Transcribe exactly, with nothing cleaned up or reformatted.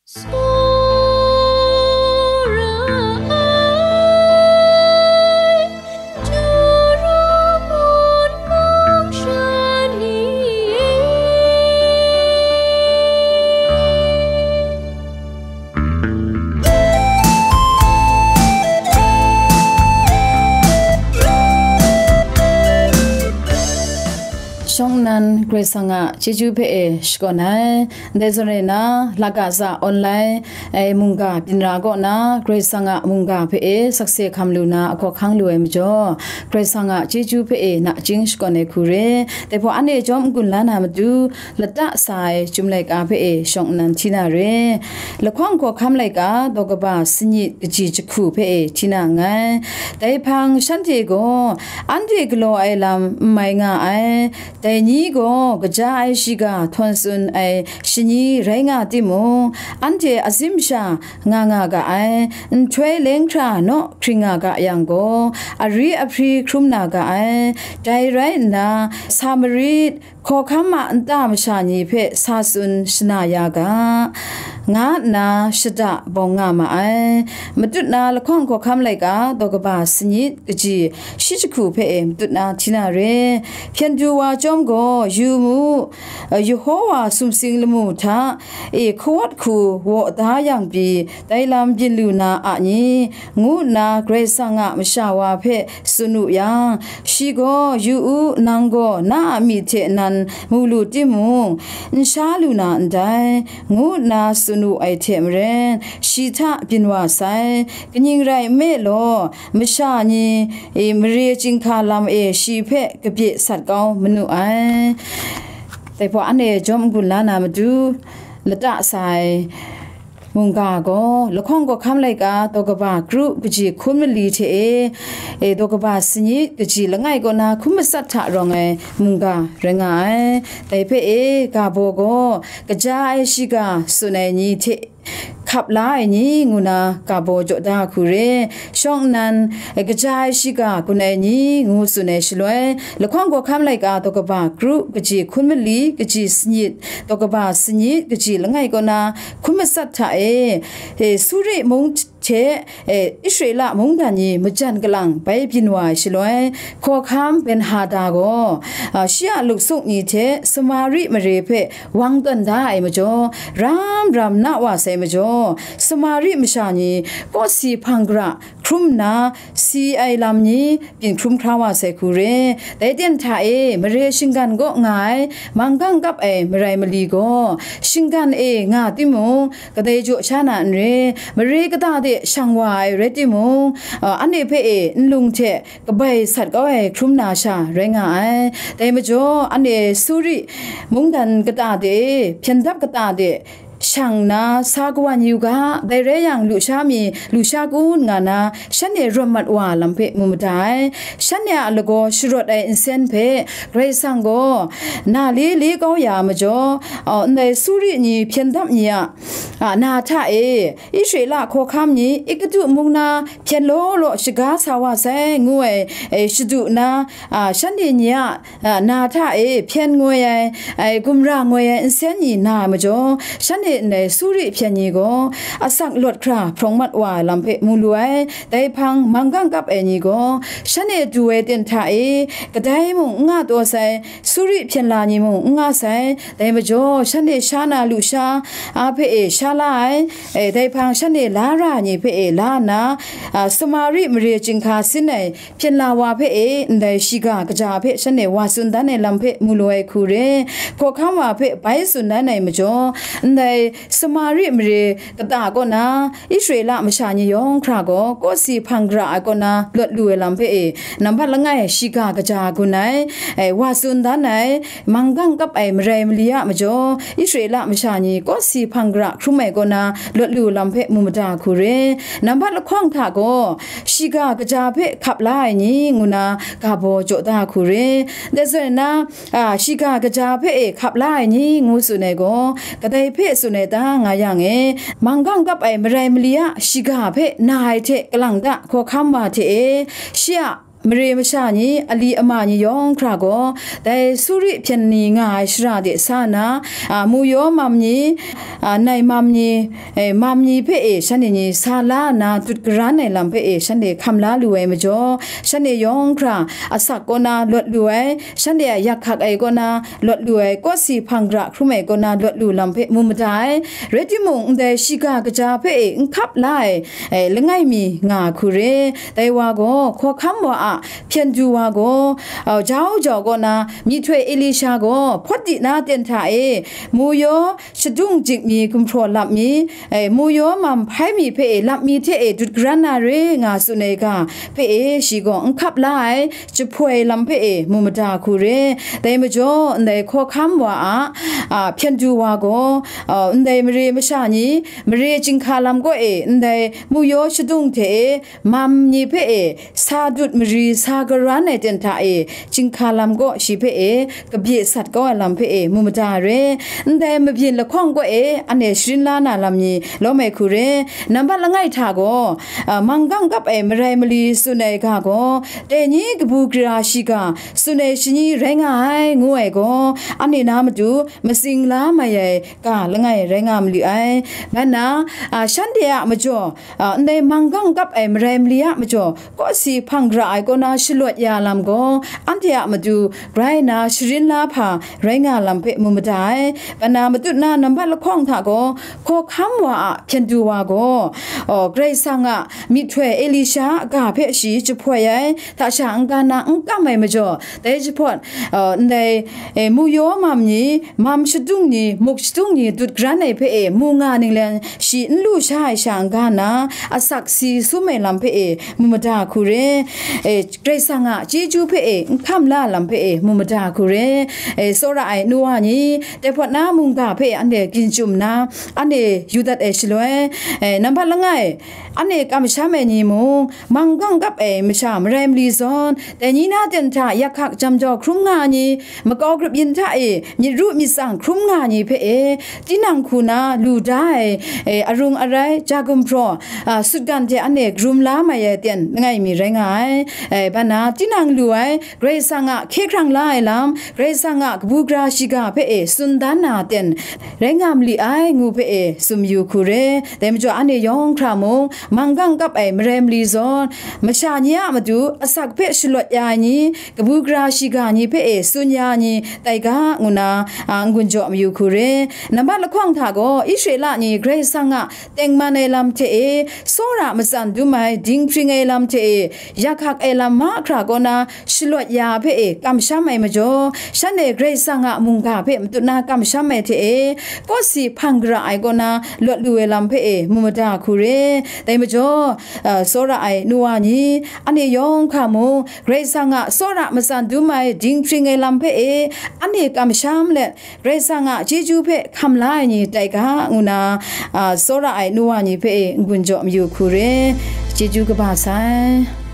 Tsawra ai, Juru mun mung sha ni e. Shawng nnan Karai Kasang a chyeju hpe e shakawn ai. Ndai zawn e na, Lagaza online, e, mungga byin ra kaw na, Karai Kasang a mungga hpe e sakse hkam lu na, ahkaw hkang lu ai majaw, Karai Kasang a chyeju hpe e nachying shakawn ai hku re. Dai hpaw anhte jawm n-gun la na matu, lata sa ai Chyum laika hpe e shawng nnan hti na re. Lahkawng hkawhkam laika daw kaba sanit kaji jahku hpe e hti na nngai. Dai hpang shanhte gaw anhte galaw ai lam n mai nga ai. Dai ni gaw kaja ai shiga htawn tsun ai shani rai nga timung, anhte azim sha nga nga ga ai. Nhtoi leng hkra naw hkring nga ga yang gaw, ari ahpri hkrum na ga ai. Dai rai nna, Samarit hkawhkam a nta masha ni hpe sa tsun shana ya ga, nga nna shada bawng nga ma ai. Matut na lahkawng hkawhkam laika daw kaba sanit kaji shi jahku hpe e matut na hti na re. Hpyen du wa chyawm gaw, yu mu, Yehowa sumsing lamu hta e hkawt hku waw da yang pyi, dai lam byin lu na a ni? Ngu nna Karai Kasang a masha wa hpe tsun wu yang, shi gaw, yu u, nang gaw na a myit hte nan mu lu timung, n sha lu na ndai, ngu nna tsun wu ai hte maren, shi hta byin wa sai. Kaning rai nme law, masha ni, e, mare chyinghka lam e shi hpe kabye sat kau manu ai. Dai hpaw anhte jawm n-gun la na matu, lata sa ai mungga gaw, lahkawng hkawhkam laika daw kaba kru kaji hkun mali hte e, e, daw kaba sanit kaji langai kaw na hkun matsat hta rawng ai mungga rai nga ai. Dai hpe e, ga baw gaw, kaja ai shiga tsun ai ni hte hkap la ai ni, ngu na ga baw jaw da hku re. Shawng nnan, e, kaja ai shiga gun ai ni, ngu tsun ai shaloi, lahkawng hkawhkam laika daw kaba kru kaji hkun mali kaji sanit, daw kaba sanit kaji langai kaw na hkun matsat hta e, e, Suri mung hte, e, Israela mungdan ni majan kalang bai byin wa ai shaloi, hkawhkam Benhada gaw, a, shi a luksuk ni hte Samari mare hpe wang tawn da ai majaw, ram ram na wa sai majaw, Samari masha ni kawsi hpang gara hkrum nna si ai lam ni byin hkrum hkra wa sai hku re. Dai ten hta e mare shinggan kaw nga ai manggang kap ai marai mali gaw, shinggan e nga timung, kadai jaw sha na n re, mare kata de shang wa ai rai timung, a, anhte hpe e nlung hte kabai sat kau ai hkrum na sha rai nga ai. Dai majaw, anhte Suri mungdan kata de, hpyen dap kata de, shang nna sa kawan yu ga, dai rai yang, lusha mi, lusha kun nga na, shanhte rawt mat wa lam hpe mu mada ai. Shanhte a lagaw sharawt ai nsen hpe Karai Kasang gaw na le le kau ya majaw, a, ndai Suri ni hpyen dap ni a, a, na hta e, Israela hkawhkam ni Egutu mung na hpyen law law shaga sa wa sai, ngu ai, e, shadu na, a, shanhte ni a, a, na hta e hpyen ngoi ai, ai, gumra ngoi ai nsen ni na ai majaw, shanhte ndai Suri hpyen ni gaw asak lawt hkra hprawng mat wa ai lam hpe mu lu ai. Dai hpang manggang kap ai ni gaw, shanhte du ai ten hta e kadai mung n nga taw sai, Suri hpyen la ni mung n nga sai. Dai majaw, shanhte sha na lusha a hpe e sha la ai, e, dai hpang shanhte la ra ni hpe e la nna, a, Samari mare chyinghka sin ai hpyen la wa hpe e ndai shiga kaja hpe shanhte wa tsun dan ai lam hpe mu lu ai hku re. Hkawhkam wa hpe bai tsun dan ai majaw, ndai Samari mare kata kaw na Israela masha ni yawng hkra gaw kawsi hpang gara ai kaw na lawt lu ai lam hpe e, nambat langai shiga kaja gun ai, e, wa tsun dan ai, manggang kap ai marai mali a majaw, Israela masha ni kawsi hpang gara hkrum ai kaw na lawt lu lam hpe mu mada hku re. Nambat lahkawng hta gaw, shiga kaja hpe hkap la ai ni, ngu na ga baw jaw da hku re. Dai zawn na, a, shiga kaja hpe e hkap la ai ni, ngu tsun ai gaw, kadai hpe tsun ai ta, nga yang e, manggang kap ai marai mali a shiga hpe na ai hte kalang ta hkawhkam wa hte e, shi a Mare masha ni, ali ama ni yawng hkra gaw, dai Suri hpyen ni nga ai shara de sa na, a, muyaw mam ni, a, nai mam ni, e, mam ni hpe e shanhte ni sa la nna dut karan ai lam hpe e shanhte hkam la lu ai majaw, shanhte yawng hkra asak kaw na lawt lu ai, shanhte a yak hkak ai kaw na lawt lu ai, kawsi hpang gra hkrum ai kaw na lawt lu lam hpe mu mada ai. Rai timung, ndai shiga kaja hpe e n hkap la ai, e, langai mi nga hku re. Dai wa gaw hkawhkam wa a hpyen du wa gaw, au, jau jau kaw na myihtoi Elisha gaw hpawt di na ten hta e, muyaw shadung jik mi gumhpraw lap mi, e, muyaw mam hpai mi hpe e lap mi hte e dut karan na re nga tsun ai ga hpe e shi gaw n hkap la ai, jahpoi lam hpe e mu mada hku re. Dai majaw, ndai hkawhkam wa a, a, hpyen du wa gaw, a, ndai mare masha ni, mare chyinghka lam kaw e, ndai muyaw shadung hte e, mam ni hpe e, sa dut mari, sa karan ai ten hta e, chyinghka lam kaw shi hpe e, kabye sat kau ai lam hpe e, mu mada re. Ndai mabyin lahkawng kaw e, anhte sharin la na lam ni lawm ai hku re. Nambat langai hta gaw, a, manggang kap ai marai mali tsun ai ga gaw, dai ni kabu gara shiga tsun ai shani rai nga ai, ngu ai gaw, anhte na matu matsing la mai ai ga langai rai nga mali ai. Ngai na, a, shanhte a majaw, a, ndai manggang kap ai marai mali a majaw, kawsi hpang gra ai kaw na shalawt ya lam gaw, anhte a matu grai na sharin la hpa rai nga lam hpe mu mada ai. Kana matut na nambat lahkawng hta gaw, hkawhkam wa a hpyen du wa gaw, aw, Karai Kasang a myihtoi Elisha a ga hpe shi jahpoi ai, hta sha n-ga na n kam ai majaw, dai jahpawt, aw, ndai, e, muyaw mam ni, mam shadung ni, muk shadung ni dut karan ai hpe e, mu nga ninglen shi n lu sha ai sha n-ga na, asak si sum ai lam hpe e, mu mada hku re. E, Karai Kasang a chyeju hpe e, n hkam la lam hpe e, mu mada hku re. E, tsawra ai nu wa ni, dai hpawt na mungga hpe anhte ginchum na, anhte yu dat ai shaloi, e, nambat langai, anhte kamsham ai ni mung, manggang kap ai masha marai mali zawn, dai ni na ten hta yak hkak jam jau hkrum nga ai ni, makau grup yin hta e myit ru myit tsang hkrum nga ai ni hpe e, tinang hku na lu da ai, e, arung arai, ja gumhpraw, a, sutgan hte anhte karum la mai ai ten langai mi rai nga ai. E, ban na, tinang lu ai, Karai Kasang a hkye hkrang la ai lam, Karai Kasang a kabu gara shiga hpe e tsun dan na ten rai nga mali ai, ngu hpe e tsun yu hku re. Dai majaw, anhte yawng hkra mung, manggang kap ai marai mali zawn, masha ni a matu asak hpe shalawt ya ai ni, kabu gara shiga ni hpe e tsun ya ai ni tai ga, ngu na, a, n-gun jaw mayu hku re. Nambat lahkawng hta gaw, Israela ni Karai Kasang a tengman ai lam hte e, tsawra matsan dum ai dinghpring ai lam hte e, yak hkak ai lam mahkra kaw na shalawt ya hpe e kamsham ai majaw, shanhte Karai Kasang a mungga hpe matut na kamsham ai hte e, kawsi hpang gara ai kaw na lawt lu ai lam hpe e mu mada hku re. Dai majaw, a, tsawra ai nu wa ni, anhte yawng hkra mung, Karai Kasang a tsawra matsan dum ai dinghpring ai lam hpe e, anhte kamsham let, Karai Kasang a chyeju hpe hkam la ai ni tai ga, ngu na, a, tsawra ai nu wa ni hpe e n-gun jaw mayu hku re. Chyeju kaba sai.